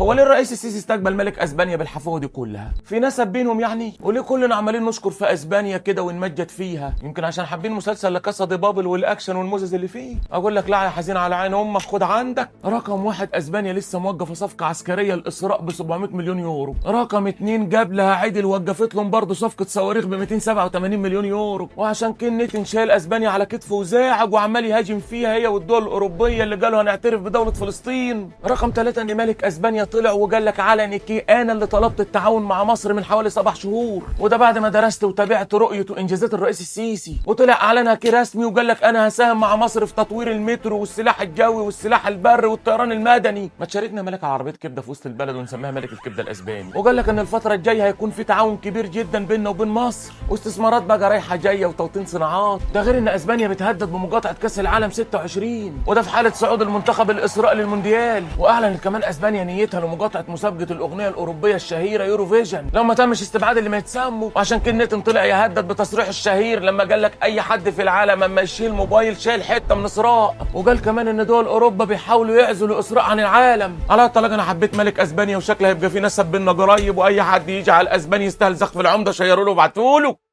هو ليه الرئيس السيسي استقبل ملك اسبانيا بالحفاوه دي كلها؟ في نسب بينهم يعني؟ وليه كلنا عمالين نشكر في اسبانيا كده ونمجد فيها؟ يمكن عشان حابين مسلسل لا كاسا دي بابل والاكشن والموزز اللي فيه. اقول لك لا يا حزين على عين امك، خد عندك. رقم 1، اسبانيا لسه موقفه صفقة عسكرية لاسراء ب 700 مليون يورو. رقم 2، جاب لها عدل وقفت لهم برضه صفقة صواريخ ب 287 مليون يورو. وعشان كده نتن شايل اسبانيا على كتفه وزاعج وعمال يهاجم فيها هي والدول الاوروبية اللي قالوا هنعترف بدولة فلسطين. رقم 3، ان ملك اسبانيا طلع وقال لك علني كي انا اللي طلبت التعاون مع مصر من حوالي 7 شهور، وده بعد ما درست وتابعت رؤية وانجازات الرئيس السيسي. وطلع اعلنها كي رسمي وقال لك انا هساهم مع مصر في تطوير المترو والسلاح الجوي والسلاح البري والطيران المدني. ما تشاركنا ملك على عربية كبده في وسط البلد ونسميها ملك الكبده الاسباني. وقال لك ان الفترة الجاية هيكون في تعاون كبير جدا بيننا وبين مصر، واستثمارات بقى رايحة جاية وتوطين صناعات. ده غير ان اسبانيا بتهدد بمقاطعة كاس العالم 26، وده في حاله صعود المنتخب الاسرائيلي للمونديال. واعلنت كمان اسبانيا نيتها لمقاطعه مسابقة الاغنية الاوروبية الشهيرة يوروفيجن لو ما تمش استبعاد اللي ما يتسموا. وعشان كده نتن طلع يهدد بتصريحه الشهير لما قال لك اي حد في العالم اما يشيل موبايل شايل حتة من اسراء. وقال كمان ان دول اوروبا بيحاولوا يعزلوا اسراء عن العالم. على الطلاق انا حبيت ملك اسبانيا وشكله هيبقى في نسب بينا قريب، واي حد يجي على الاسباني يستاهل زخ في العمدة. شيروا له وابعتوا له.